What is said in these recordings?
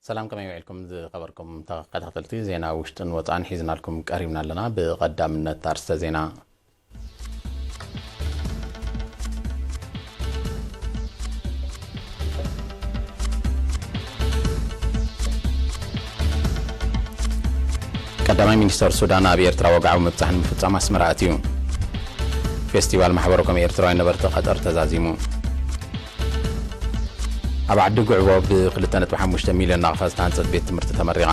ሰላም፣ ከመይ ውዒልኩም ዝኸበርኩም ተኸታተልቲ ዜና ውሽጥን ወጻእን ሒዝናልኩም ቀሪብና ኣለና። ብቐዳምነት ኣርስተ ዜና። ቀዳማይ ሚኒስተር ሱዳን ኣብ ኤርትራ ወግዓዊ ምብጻሕ ንምፍጻም ኣስመራ ኣትዩ። ፌስቲቫል ማሕበረኮም ኤርትራውያን ነበርቲ ቀጠር ተዛዚሙ። ኣብ ዓዲ ጉዕቦ ብ ክልተ ነጥቢ ሓሙሽተ ሚልዮን ናቕፋ ዝተሃንጸት ቤት ትምህርቲ ተመሪቓ።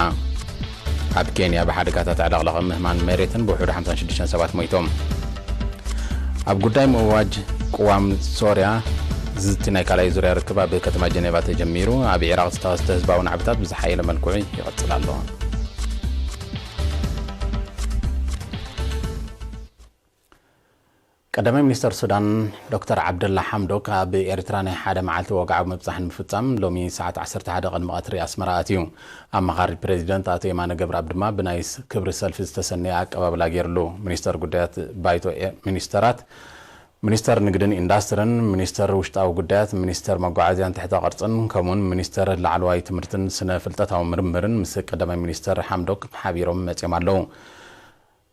ኣብ ኬንያ ብሓደጋታት ዕለቕለቕን ምህማን መሬትን ብውሑዱ ሓምሳን ሽዱሽተን ሰባት ሞይቶም። ኣብ ጉዳይ ምእዋጅ ቅዋም ሶርያ ዝዝቲ ናይ ካልኣይ ዙርያ ርክብ ኣብ ከተማ ጀኔቫ ተጀሚሩ። ኣብ ኢራቕ ዝተኸስተ ህዝባዊ ናዕብታት ብዝሓየለ መልክዑ ይቐጽል ኣሎ። ቀዳማይ ሚኒስተር ሱዳን ዶክተር ዓብደላ ሓምዶክ ኣብ ኤርትራ ናይ ሓደ መዓልቲ ወግዓዊ ምብጻሕ ንምፍጻም ሎሚ ሰዓት ዓሰርተ ሓደ ቅድሚ ቀትሪ ኣስመራ ኣትዩ። ኣማኻሪ ፕሬዚደንት ኣቶ የማነ ገብረኣብ ድማ ብናይ ስ-፣ ክብሪ ሰልፊ ዝተሰነየ ኣቀባብላ ገይርሉ። ሚኒስተር ጉዳያት ባይቶ ኤ-፣ ሚኒስተራት፣ ሚኒስተር ንግድን ኢንዳስትርን፣ ሚኒስተር ውሽጣዊ ጉዳያት፣ ሚኒስተር መጓዓዝያን ትሕተ ቅርጽን ከምኡውን ሚኒስተር ላዕለዋይ ትምህርትን ስነ ፍልጠታዊ ምርምርን ምስ ቀዳማይ ሚኒስተር ሓምዶክ ሓቢሮም መጺኦም ኣለዉ።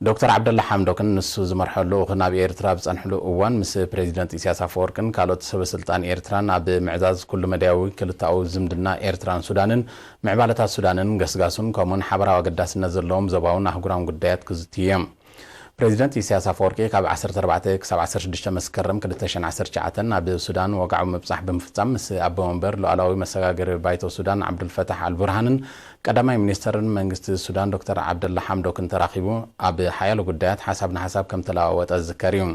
ዶክተር ዓብደላ ሓምዶክን ንሱ ዝመርሖ ልኡኽን ኣብ ኤርትራ ኣብ ዝጸንሕሉ እዋን፣ ምስ ፕሬዚደንት ኢሳያስ ኣፈወርቅን ካልኦት ሰበ ስልጣን ኤርትራን ኣብ ምዕዛዝ ኩሉ መዳያዊ ክልተኣዊ ዝምድና ኤርትራን ሱዳንን ምዕባለታት ሱዳንን ገስጋሱን ከምኡን ሓበራዊ ኣገዳስነት ዘለዎም ዞባውን ኣህጉራውን ጉዳያት ክዝትዩ እዮም። ፕሬዚደንት ኢሳያስ ኣፈወርቂ ካብ ዓሰርተ ኣርባዕተ ክሳብ ዓሰርተ ሽዱሽተ መስከረም ክልተ ሽሕን ዓሰርተ ትሽዓተን ኣብ ሱዳን ወግዓዊ ምብጻሕ ብምፍጻም ምስ ኣቦ መንበር ሉዓላዊ መሰጋገሪ ባይቶ ሱዳን ዓብዱልፈታሕ ኣልቡርሃንን ቀዳማይ ሚኒስተርን መንግስቲ ሱዳን ዶክተር ዓብደላ ሓምዶክን ተራኺቡ ኣብ ሓያሎ ጉዳያት ሓሳብ ንሓሳብ ከም ተለዋወጠ ዝዝከር እዩ።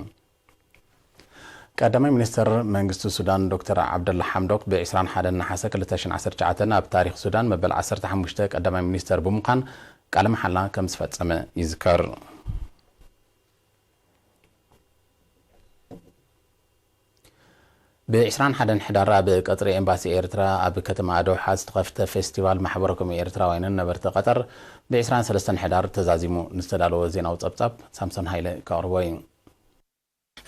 ቀዳማይ ሚኒስተር መንግስቲ ሱዳን ዶክተር ዓብደላ ሓምዶክ ብ ዕስራን ሓደን ነሓሰ ክልተ ሽሕን ዓሰርተ ትሽዓተን ኣብ ታሪኽ ሱዳን መበል ዓሰርተ ሓሙሽተ ቀዳማይ ሚኒስተር ብምዃን ቃለ መሓላ ከም ዝፈጸመ ይዝከር። ብ ዕስራን ሓደን ሕዳር ኣብ ቀጽሪ ኤምባሲ ኤርትራ ኣብ ከተማ ዶሓ ዝተኸፍተ ፌስቲቫል ማሕበረኮም ኤርትራውያንን ነበርቲ ቀጠር ብ ዕስራን ሰለስተን ሕዳር ተዛዚሙ። ንዝተዳለወ ዜናዊ ጸብጻብ ሳምሶን ሃይለ ከቕርቦ እዩ።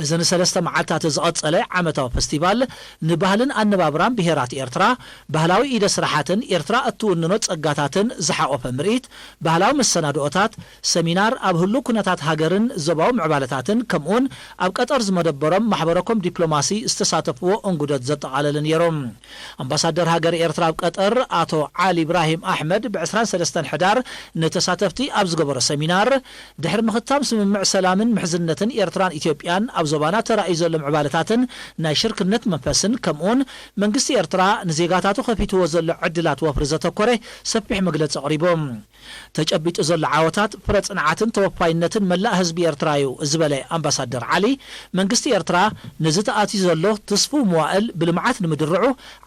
እዚ ንሰለስተ መዓልታት ዝቐጸለ ዓመታዊ ፈስቲቫል ንባህልን ኣነባብራን ብሄራት ኤርትራ፣ ባህላዊ ኢደ ስራሓትን ኤርትራ እትውንኖ ጸጋታትን ዝሓቖፈ ምርኢት፣ ባህላዊ መሰናድኦታት፣ ሰሚናር፣ ኣብ ህሉው ኩነታት ሃገርን ዞባዊ ምዕባለታትን፣ ከምኡውን ኣብ ቀጠር ዝመደበሮም ማሕበረኮም ዲፕሎማሲ ዝተሳተፍዎ እንጉደት ዘጠቓለለ ነይሩ። ኣምባሳደር ሃገር ኤርትራ ኣብ ቀጠር ኣቶ ዓሊ ኢብራሂም ኣሕመድ ብ ዕስራን ሰለስተን ሕዳር ንተሳተፍቲ ኣብ ዝገበሮ ሰሚናር፣ ድሕሪ ምኽታም ስምምዕ ሰላምን ምሕዝነትን ኤርትራን ኢትዮጵያን ኣብ ዞባና ተራእዩ ዘሎ ምዕባለታትን ናይ ሽርክነት መንፈስን፣ ከምኡውን መንግስቲ ኤርትራ ንዜጋታቱ ከፊትዎ ዘሎ ዕድላት ወፍሪ ዘተኮረ ሰፊሕ መግለጺ ኣቕሪቡ። ተጨቢጡ ዘሎ ዓወታት ፍረ ጽንዓትን ተወፋይነትን መላእ ህዝቢ ኤርትራ እዩ ዝበለ ኣምባሳደር ዓሊ፣ መንግስቲ ኤርትራ ነዚ ተኣትዩ ዘሎ ትስፉው መዋእል ብልምዓት ንምድርዑ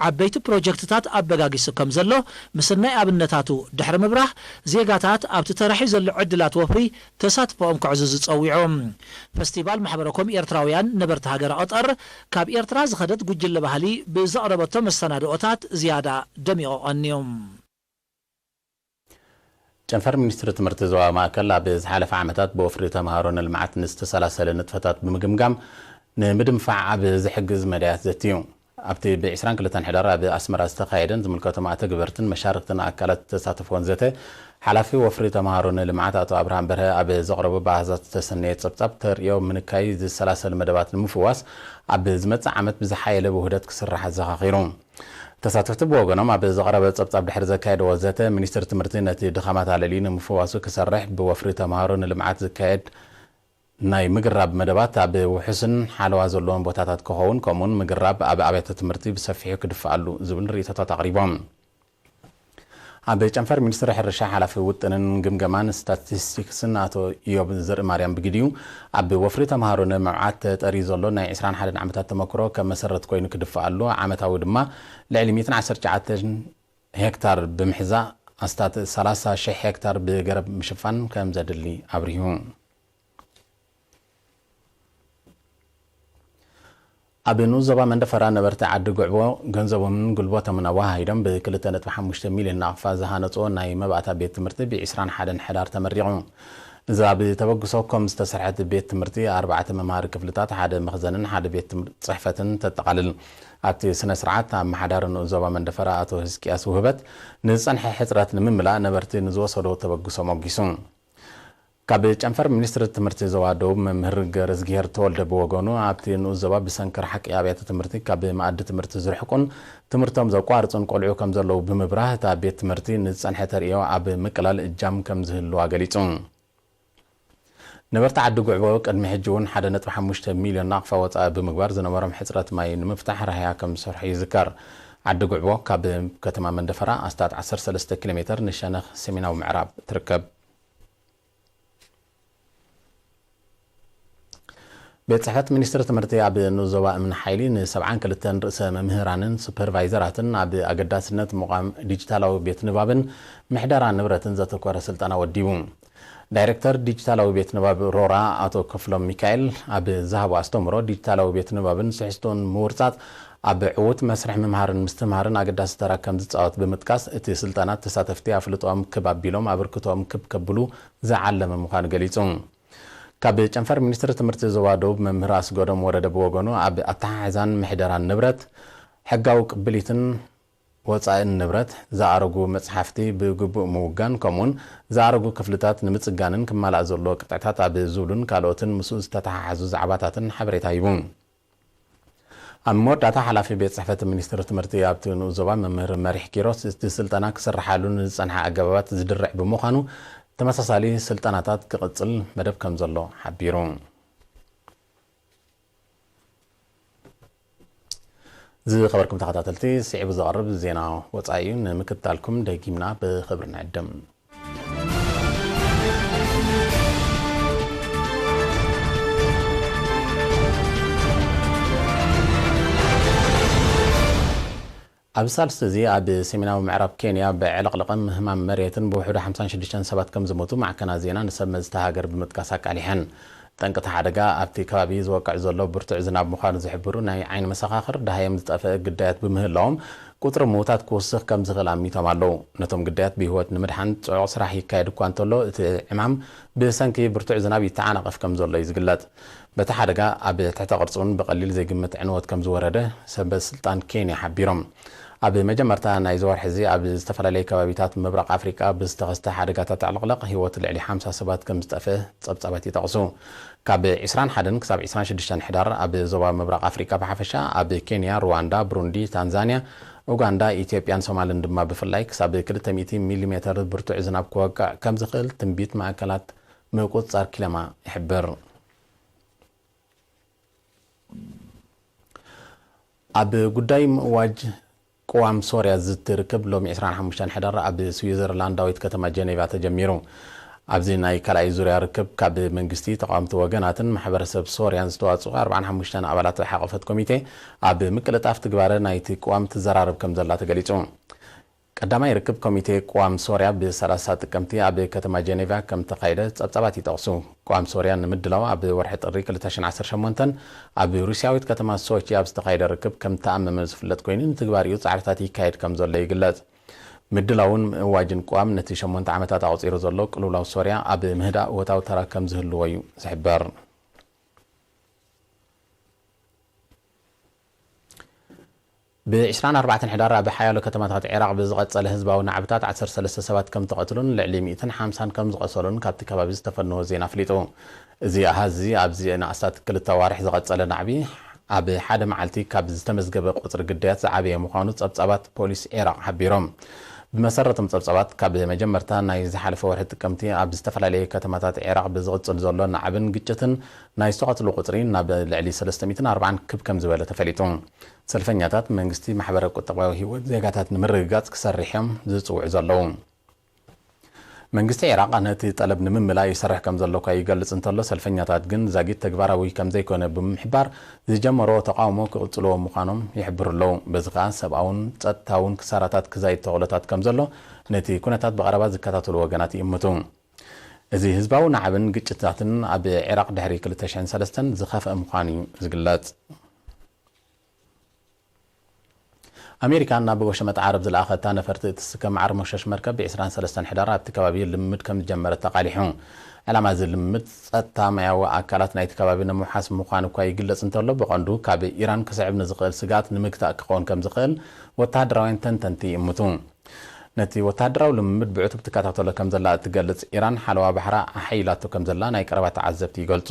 ዓበይቲ ፕሮጀክትታት ኣበጋጊሱ ከም ዘሎ ምስናይ ኣብነታቱ ድሕሪ ምብራህ፣ ዜጋታት ኣብቲ ተራሒ ዘሎ ዕድላት ወፍሪ ተሳትፎኦም ከዕዝዙ ጸዊዑ። ፈስቲቫል ማሕበረኮም ኤርትራውያን ነበርቲ ሃገረ ቀጠር ካብ ኤርትራ ዝኸደት ጉጅለ ባህሊ ብዘቕረበቶ መሰናድኦታት ዝያዳ ደሚቑ ቀንዩ። ጨንፈር ሚኒስትሪ ትምህርቲ ዞባ ማእከል ኣብ ዝሓለፈ ዓመታት ብወፍሪ ተምሃሮ ንልምዓት ንዝተሰላሰለ ንጥፈታት ብምግምጋም ንምድንፋዕ ኣብ ዝሕግዝ መዳያት ዘትዩ። ኣብቲ ብ ዕስራን ክልተን ሕዳር ኣብ ኣስመራ ዝተኻየደን ዝምልከቶም ኣተግበርትን መሻርክትን ኣካላት ዝተሳተፍዎን ዘተ፣ ሓላፊ ወፍሪ ተምሃሮ ንልምዓት ኣቶ ኣብርሃም በርሀ ኣብ ዘቕረቦ ብኣሃዛት ዝተሰነየ ጸብጻብ ተርእዮ ምንካይ ዝሰላሰል መደባት ንምፍዋስ ኣብ ዝመጽእ ዓመት ብዝሓየለ ውህደት ክስራሕ ኣዘኻኺሩ። ተሳተፍቲ ብወገኖም ኣብ ዝቐረበ ጸብጻብ ድሕሪ ዘካየድዎ ዘተ፣ ሚኒስትሪ ትምህርቲ ነቲ ድኻማት ኣለልዩ ንምፍዋሱ ክሰርሕ፣ ብወፍሪ ተምሃሮ ንልምዓት ዝካየድ ናይ ምግራብ መደባት ኣብ ውሑስን ሓለዋ ዘለዎን ቦታታት ክኸውን፣ ከምኡውን ምግራብ ኣብ ኣብያተ ትምህርቲ ብሰፊሑ ክድፍኣሉ ዝብል ርእይቶታት ኣቕሪቦም። ኣብ ጨንፈር ሚኒስትሪ ሕርሻ ሓላፊ ውጥንን ግምገማን ስታቲስቲክስን ኣቶ ኢዮብ ዘርእማርያም ብግዲኡ፣ ኣብ ወፍሪ ተምሃሮ ንምብዓት ተጠርዩ ዘሎ ናይ ዕስራን ሓደን ዓመታት ተመክሮ ከም መሰረት ኮይኑ ክድፍኣሉ፣ ዓመታዊ ድማ ልዕሊ ሚእትን ዓሰርተ ትሽዓተን ሄክታር ብምሕዛእ ኣስታት ሰላሳ ሽሕ ሄክታር ብገረብ ምሽፋን ከም ዘድሊ ኣብሪሁ። ኣብ ንኡስ ዞባ መንደፈራ ነበርቲ ዓዲ ጉዕቦ ገንዘቦምን ጉልበቶምን ኣወሃሂዶም ብ ክልተ ነጥቢ ሓሙሽተ ሚልዮን ናቕፋ ዝሃነጽዎ ናይ መባእታ ቤት ትምህርቲ ብ ዕስራን ሓደን ሕዳር ተመሪቑ። እዛ ብተበግሶ ኮም ዝተሰርሐት ቤት ትምህርቲ ኣርባዕተ መምሃሪ ክፍልታት፣ ሓደ መኽዘንን ሓደ ቤት ትምህርቲ ጽሕፈትን ተጠቓልል። ኣብቲ ስነ ስርዓት ኣመሓዳሪ ንኡስ ዞባ መንደፈራ ኣቶ ህዝቅያስ ውህበት፣ ንዝጸንሐ ሕጽረት ንምምላእ ነበርቲ ንዝወሰዶ ተበግሶ ሞጊሱ። ካብ ጨንፈር ሚኒስትሪ ትምህርቲ ዞባ ደቡብ መምህር ገረዝግሄር ተወልደ ብወገኑ፣ ኣብቲ ንኡስ ዞባ ብሰንኪ ርሓቂ ኣብያተ ትምህርቲ ካብ መኣዲ ትምህርቲ ዝርሕቁን ትምህርቶም ዘቋርጹን ቆልዑ ከም ዘለዉ ብምብራህ፣ እታ ቤት ትምህርቲ ንዝጸንሐ ተርእዮ ኣብ ምቅላል እጃም ከም ዝህልዋ ገሊጹ። ነበርቲ ዓዲ ጉዕቦ ቅድሚ ሕጂ እውን ሓደ ነጥቢ ሓሙሽተ ሚልዮን ናቕፋ ወጻኢ ብምግባር ዝነበሮም ሕጽረት ማይ ንምፍታሕ ራህያ ከም ዝሰርሑ ይዝከር። ዓዲ ጉዕቦ ካብ ከተማ መንደፈራ ኣስታት ዓሰርተ ሰለስተ ኪሎ ሜተር ንሸነኽ ሰሜናዊ ምዕራብ ትርከብ። ቤት ጽሕፈት ሚኒስትሪ ትምህርቲ ኣብ ንኡስ ዞባ እምኒ ሓይሊ ንሰብዓን ክልተን ርእሰ መምህራንን ሱፐርቫይዘራትን ኣብ ኣገዳስነት ምቋም ዲጂታላዊ ቤት ንባብን ምሕደራ ንብረትን ዘተኮረ ስልጠና ወዲቡ። ዳይሬክተር ዲጂታላዊ ቤት ንባብ ሮራ ኣቶ ክፍሎም ሚካኤል ኣብ ዝሃቦ ኣስተምህሮ፣ ዲጂታላዊ ቤት ንባብን ስሕስቶን ምውርጻጽ ኣብ ዕዉት መስርሕ ምምሃርን ምስትምሃርን ኣገዳሲ ተራ ከም ዝጻወት ብምጥቃስ፣ እቲ ስልጠና ተሳተፍቲ ኣፍልጦኦም ክብ ኣቢሎም ኣበርክቶኦም ክብ ከብሉ ዝዓለመ ምዃኑ ገሊጹ። ካብ ጨንፈር ሚኒስትሪ ትምህርቲ ዞባ ደቡብ መምህር ኣስገዶም ወረደ ብወገኑ፣ ኣብ ኣተሓሕዛን ምሕደራን ንብረት፣ ሕጋዊ ቅብሊትን ወጻእን ንብረት፣ ዝኣረጉ መጽሓፍቲ ብግቡእ ምውጋን፣ ከምኡውን ዝኣረጉ ክፍልታት ንምጽጋንን ክማላእ ዘለዎ ቅጥዕታት ኣብ ዝብሉን ካልኦትን ምስኡ ዝተተሓሓዙ ዛዕባታትን ሓበሬታ ሂቡ። ኣብ መወዳእታ፣ ሓላፊ ቤት ጽሕፈት ሚኒስትሪ ትምህርቲ ኣብቲ ንኡስ ዞባ መምህር መሪሕ ኪሮስ፣ እቲ ስልጠና ክስርሓሉ ንዝጸንሐ ኣገባባት ዝድርዕ ብምዃኑ፣ ተመሳሳሊ ስልጠናታት ክቕጽል መደብ ከም ዘሎ ሓቢሩ። ዝኸበርኩም ተኸታተልቲ፣ ስዒቡ ዝቐርብ ዜና ወጻኢ እዩ። ንምክትታልኩም ደጊምና ብኽብሪ ንዕድም። ኣብ ሳልስቲ እዚ፣ ኣብ ሰሜናዊ ምዕራብ ኬንያ ብዕልቕልቕን ምህማም መሬትን ብውሕዱ ሓምሳን ሽዱሽተን ሰባት ከም ዝሞቱ ማዕከናት ዜና ንሰብ መዚ እታ ሃገር ብምጥቃስ ኣቃሊሐን። ጠንቂ እቲ ሓደጋ ኣብቲ ከባቢ ዝወቅዕ ዘሎ ብርቱዕ ዝናብ ምዃኑ ዝሕብሩ ናይ ዓይኒ መሰኻኽር፣ ደሃዮም ዝጠፍአ ግዳያት ብምህላዎም፣ ቁጽሪ ምዉታት ክውስኽ ከም ዝኽእል ኣሚቶም ኣለዉ። ነቶም ግዳያት ብህይወት ንምድሓን ጽዑቕ ስራሕ ይካየድ እኳ እንተሎ፣ እቲ ዕማም ብሰንኪ ብርቱዕ ዝናብ ይተዓናቐፍ ከም ዘሎ እዩ ዝግለጽ። በቲ ሓደጋ፣ ኣብ ትሕተ ቅርጺ እውን ብቐሊል ዘይግመት ዕንወት ከም ዝወረደ ሰበ ስልጣን ኬንያ ሓቢሮም። ኣብ መጀመርታ ናይዚ ወርሒ እዚ፣ ኣብ ዝተፈላለየ ከባቢታት ምብራቕ ኣፍሪቃ ብዝተኸስተ ሓደጋታት ዕልቕልቕ፣ ህይወት ልዕሊ ሓምሳ ሰባት ከም ዝጠፍአ ጸብጻባት ይጠቕሱ። ካብ ዕስራን ሓደን ክሳብ ዕስራን ሽዱሽተን ሕዳር፣ ኣብ ዞባ ምብራቕ ኣፍሪቃ ብሓፈሻ፣ ኣብ ኬንያ፣ ሩዋንዳ፣ ብሩንዲ፣ ታንዛንያ፣ ኡጋንዳ፣ ኢትዮጵያን ሶማልን ድማ ብፍላይ፣ ክሳብ ክልተ ሚእቲ ሚሊ ሜተር ብርቱዕ ዝናብ ክወቅዕ ከም ዝኽእል ትንቢት ማእከላት ምቁጽጻር ኪለማ ይሕብር። ኣብ ጉዳይ ምእዋጅ ቅዋም ሶርያ ዝትርክብ፣ ሎሚ ዕስራን ሓሙሽተን ሕዳር ኣብ ስዊዘርላንዳዊት ከተማ ጀኔቫ ተጀሚሩ። ኣብዚ ናይ ካልኣይ ዙርያ ርክብ፣ ካብ መንግስቲ፣ ተቓወምቲ ወገናትን ማሕበረሰብ ሶርያን ዝተዋጽኡ ኣርባዓን ሓሙሽተን ኣባላት ዝሓቖፈት ኮሚቴ፣ ኣብ ምቅልጣፍ ትግባረ ናይቲ ቅዋም ትዘራረብ ከም ዘላ ተገሊጹ። ቀዳማይ ርክብ ኮሚቴ ቅዋም ሶርያ ብሰላሳ ጥቅምቲ ኣብ ከተማ ጀኔቫ ከም ተኻየደ ጸብጻባት ይጠቕሱ። ቅዋም ሶርያ ንምድላው ኣብ ወርሒ ጥሪ ክልተ ሽሕን ዓሰርተ ሸሞንተን ኣብ ሩስያዊት ከተማ ሶቺ ኣብ ዝተኻየደ ርክብ ከም ተኣመመ ዝፍለጥ ኮይኑ፣ ንትግባሪኡ ጻዕርታት ይካየድ ከም ዘሎ ይግለጽ። ምድላውን ምእዋጅን ቅዋም ነቲ ሸሞንተ ዓመታት ኣቑጺሩ ዘሎ ቅልውላው ሶርያ ኣብ ምህዳእ እወታዊ ተራ ከም ዝህልዎ እዩ ዝሕበር። ብ ዕስራን ኣርባዕተን ሕዳር ኣብ ሓያሎ ከተማታት ዒራቕ ብዝቐጸለ ህዝባዊ ናዕብታት ዓሰርተ ሰለስተ ሰባት ከም ተቐትሉን ልዕሊ ሚእትን ሓምሳን ከም ዝቖሰሉን ካብቲ ከባቢ ዝተፈነወ ዜና ኣፍሊጡ። እዚ ኣሃዝ እዚ ኣብዚ ንኣስታት ክልተ ኣዋርሕ ዝቐጸለ ናዕቢ ኣብ ሓደ መዓልቲ ካብ ዝተመዝገበ ቁጽሪ ግዳያት ዝዓበየ ምዃኑ ጸብጻባት ፖሊስ ዒራቕ ሓቢሮም። ብመሰረቶም ጸብጻባት፣ ካብ መጀመርታ ናይ ዝሓለፈ ወርሒ ጥቅምቲ ኣብ ዝተፈላለየ ከተማታት ዒራቕ ብዝቕጽል ዘሎ ናዕብን ግጭትን ናይ ዝተቐትሉ ቁጽሪ ናብ ልዕሊ ሰለስተ ሚእትን ኣርባዓን ክብ ከም ዝበለ ተፈሊጡ። ሰልፈኛታት፣ መንግስቲ ማሕበረ ቁጠባዊ ህይወት ዜጋታት ንምርግጋጽ ክሰርሕ እዮም ዝጽውዑ ዘለዉ። መንግስቲ ዒራቕ ነቲ ጠለብ ንምምላእ ይሰርሕ ከም ዘሎ እኳ ይገልጽ እንተሎ፣ ሰልፈኛታት ግን ዛጊት ተግባራዊ ከም ዘይኮነ ብምሕባር፣ ዝጀመሮ ተቓውሞ ክቕጽልዎ ምዃኖም ይሕብሩ ኣለዉ። በዚ ከኣ ሰብኣውን ጸጥታውን ክሳራታት ክዛይድ ተኽእሎታት ከም ዘሎ ነቲ ኩነታት ብቐረባ ዝከታተሉ ወገናት ይእምቱ። እዚ ህዝባዊ ናዕብን ግጭታትን ኣብ ዒራቕ ድሕሪ ክልተ ሽሕን ሰለስተን ዝኸፍአ ምዃኑ እዩ ዝግለጽ። ኣሜሪካ ናብ ወሸመጥ ዓረብ ዝለኣኸታ ነፈርቲ እትስከም ዓርሞሸሽ መርከብ ብ23 ሕዳር ኣብቲ ከባቢ ልምምድ ከም ዝጀመረት ተቓሊሑ። ዕላማ እዚ ልምምድ ጸጥታ ማያዊ ኣካላት ናይቲ ከባቢ ንምውሓስ ምዃን እኳ ይግለጽ እንተሎ፣ ብቐንዱ ካብ ኢራን ክስዕብ ንዝኽእል ስግኣት ንምግታእ ክኸውን ከም ዝኽእል ወተሃደራውያን ተንተንቲ ይእምቱ። ነቲ ወተሃደራዊ ልምምድ ብዕቱብ ትከታተሎ ከም ዘላ እትገልጽ ኢራን፣ ሓለዋ ባሕራ ኣሓይላቶ ከም ዘላ ናይ ቀረባ ተዓዘብቲ ይገልጹ።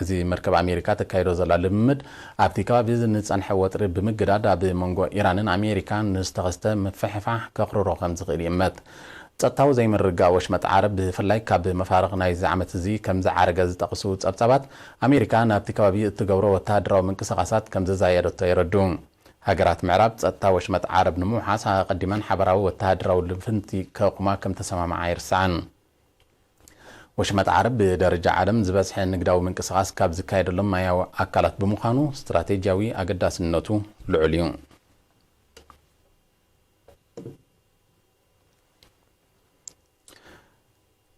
እዚ መርከብ ኣሜሪካ ተካይዶ ዘላ ልምምድ ኣብቲ ከባቢ ንጸንሐ ወጥሪ ብምግዳድ፣ ኣብ መንጎ ኢራንን ኣሜሪካን ንዝተኸስተ ምፍሕፋሕ ከኽርሮ ከም ዝኽእል ይእመት። ጸጥታዊ ዘይምርግጋእ ወሽመጥ ዓረብ፣ ብፍላይ ካብ መፋርቕ ናይዚ ዓመት እዚ ከም ዝዓረገ ዝጠቕሱ ጸብጻባት፣ ኣሜሪካ ናብቲ ከባቢ እትገብሮ ወተሃደራዊ ምንቅስቓሳት ከም ዘዛየደቶ የረድኡ። ሃገራት ምዕራብ ጸጥታ ወሽመጥ ዓረብ ንምውሓስ ኣቐዲመን ሓበራዊ ወተሃደራዊ ልፍንቲ ከቑማ ከም ተሰማምዓ ኣይርሳዕን። ወሽመጥ ዓረብ ብደረጃ ዓለም ዝበዝሐ ንግዳዊ ምንቅስቓስ ካብ ዝካየደሎም ማያዊ ኣካላት ብምዃኑ፣ ስትራቴጂያዊ ኣገዳስነቱ ልዑል እዩ።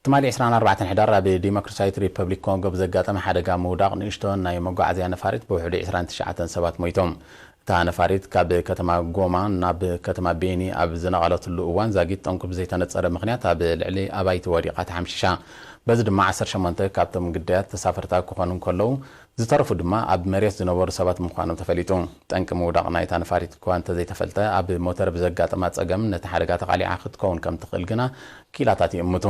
ትማሊ ዕስራን ኣርባዕተን ሕዳር ኣብ ዲሞክራሲያዊት ሪፐብሊክ ኮንጎ ብዘጋጠመ ሓደጋ ምውዳቕ ንእሽቶ ናይ መጓዓዝያ ነፋሪት ብውሕዱ ዕስራን ትሽዓተን ሰባት ሞይቶም። እታ ነፋሪት ካብ ከተማ ጎማ ናብ ከተማ ቤኒ ኣብ ዝነቐለትሉ እዋን፣ ዛጊት ጠንቁ ብዘይተነጸረ ምኽንያት ኣብ ልዕሊ ኣባይቲ ወዲቓ ተሓምሺሻ። በዚ ድማ ዓሰርተ ሸሞንተ ካብቶም ግዳያት ተሳፈርታ ክኾኑ እንከለዉ፣ ዝተረፉ ድማ ኣብ መሬት ዝነበሩ ሰባት ምዃኖም ተፈሊጡ። ጠንቂ ምውዳቕ ናይታ ነፋሪት እኳ እንተዘይተፈልጠ፣ ኣብ ሞተር ብዘጋጠማ ጸገም ነቲ ሓደጋ ተቓሊዓ ክትከውን ከም ትኽእል ግና ክኢላታት ይእምቱ።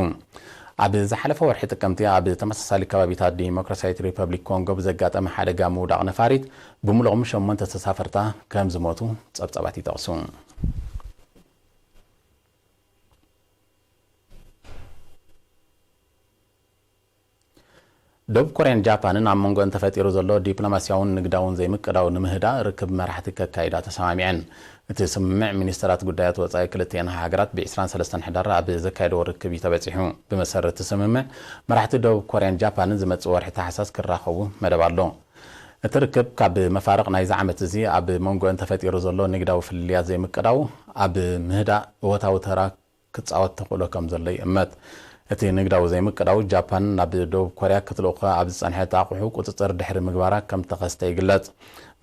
ኣብ ዝሓለፈ ወርሒ ጥቅምቲ ኣብ ተመሳሳሊ ከባቢታት ዲሞክራሲያዊት ሪፐብሊክ ኮንጎ ብዘጋጠመ ሓደጋ ምውዳቕ ነፋሪት፣ ብምሉኦም ሸሞንተ ተሳፈርታ ከም ዝሞቱ ጸብጻባት ይጠቕሱ። ደቡብ ኮርያን ጃፓንን ኣብ መንጎ እንተፈጢሩ ዘሎ ዲፕሎማስያውን ንግዳውን ዘይምቅዳው ንምህዳእ ርክብ መራሕቲ ከካይዳ ተሰማሚዐን። እቲ ስምምዕ ሚኒስተራት ጉዳያት ወጻኢ ክልቲኤን ሃገራት ብ23 ሕዳር ኣብ ዘካየድዎ ርክብ እዩ ተበጺሑ። ብመሰረት እቲ ስምምዕ፣ መራሕቲ ደቡብ ኮርያን ጃፓንን ዝመጽእ ወርሒ ታሕሳስ ክራኸቡ መደብ ኣሎ። እቲ ርክብ ካብ መፋርቕ ናይዚ ዓመት እዚ ኣብ መንጎ እንተፈጢሩ ዘሎ ንግዳዊ ፍልልያት ዘይምቅዳው ኣብ ምህዳእ እወታዊ ተራ ክጻወት ተኽእሎ ከም ዘሎ ይእመት። እቲ ንግዳዊ ዘይምቅዳው፣ ጃፓን ናብ ደቡብ ኮርያ ክትልእኾ ኣብ ዝጸንሐት ኣቑሑ ቁጽጽር ድሕሪ ምግባራ ከም ተኸስተ ይግለጽ።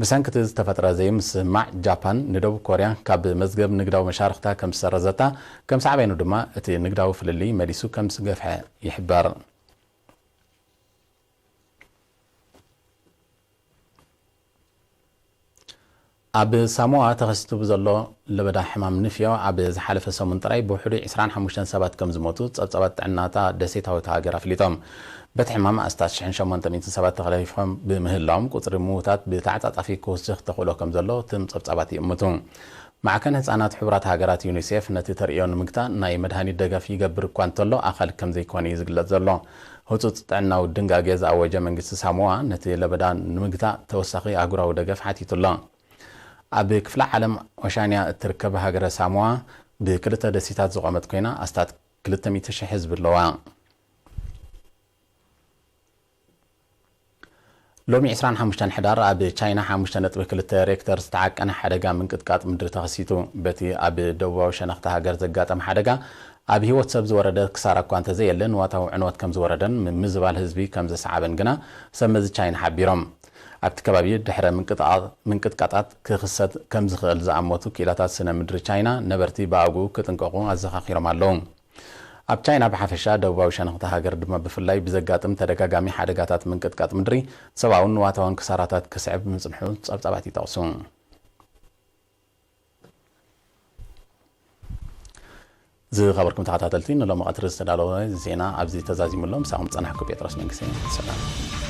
ብሰንኪ እቲ ዝተፈጥረ ዘይምስምማዕ፣ ጃፓን ንደቡብ ኮርያ ካብ መዝገብ ንግዳዊ መሻርኽታ ከም ዝሰረዘታ፣ ከም ሳዕቤኑ ድማ እቲ ንግዳዊ ፍልልይ መሊሱ ከም ዝገፍሐ ይሕበር። ኣብ ሳሞኣ ተኸሲቱ ብዘሎ ለበዳ ሕማም ንፍዮ፣ ኣብ ዝሓለፈ ሰሙን ጥራይ ብውሕዱ ዕስራን ሓሙሽተን ሰባት ከም ዝሞቱ ጸብጻባት ጥዕናታ ደሴታዊት ሃገር ኣፍሊጦም። በቲ ሕማም ኣስታት ሽሕን ሸሞንተ ሚእትን ሰባት ተኸሊፎም ብምህላዎም፣ ቁጽሪ ምዉታት ብተዓጻጻፊ ክውስኽ ተኽእሎ ከም ዘሎ እቶም ጸብጻባት ይእምቱ። ማዕከን ህጻናት ሕቡራት ሃገራት ዩኒሴፍ ነቲ ተርእዮ ንምግታእ ናይ መድሃኒት ደገፍ ይገብር እኳ እንተሎ፣ ኣኻሊ ከም ዘይኮነ እዩ ዝግለጽ ዘሎ። ህጹጽ ጥዕናዊ ድንጋጌ ዝኣወጀ መንግስቲ ሳሞኣ፣ ነቲ ለበዳ ንምግታእ ተወሳኺ ኣህጉራዊ ደገፍ ሓቲቱ ኣሎ። ኣብ ክፍለ ዓለም ኦሻንያ እትርከብ ሃገረ ሳሞኣ፣ ብክልተ ደሴታት ዝቖመት ኮይና፣ ኣስታት ክልተ ሚእቲ ሺሕ ህዝቢ ኣለዋ። ሎሚ ዕስራን ሓሙሽተን ሕዳር፣ ኣብ ቻይና ሓሙሽተ ነጥቢ ክልተ ሬክተር ዝተዓቀነ ሓደጋ ምንቅጥቃጥ ምድሪ ተኸሲቱ። በቲ ኣብ ደቡባዊ ሸነኽቲ ሃገር ዘጋጠመ ሓደጋ፣ ኣብ ህይወት ሰብ ዝወረደ ክሳራ እኳ እንተዘየለ፣ ንዋታዊ ዕንወት ከም ዝወረደን ምምዝባል ህዝቢ ከም ዘሰዓበን ግና ሰብ መዚ ቻይና ሓቢሮም። ኣብቲ ከባቢ ድሕረ ምንቅጥቃ-፣ ምንቅጥቃጣት ክኽሰት ከም ዝኽእል ዝኣመቱ ክኢላታት ስነ ምድሪ ቻይና፣ ነበርቲ ብኣግኡ ክጥንቀቑ ኣዘኻኺሮም ኣለዉ። ኣብ ቻይና ብሓፈሻ፣ ደቡባዊ ሸነኽቲ ሃገር ድማ ብፍላይ፣ ብዘጋጥም ተደጋጋሚ ሓደጋታት ምንቅጥቃጥ ምድሪ፣ ሰብኣውን ንዋታውን ክሳራታት ክስዕብ ምጽንሑ ጸብጻባት ይጠቕሱ። ዝኸበርኩም ተኸታተልቲ፣ ንሎሚ ቀትሪ ዝተዳለወ ዜና ኣብዚ ተዛዚሙ ኣሎ። ምሳኹም ጸናሕኩ ጴጥሮስ መንግስቴ። ሰላም።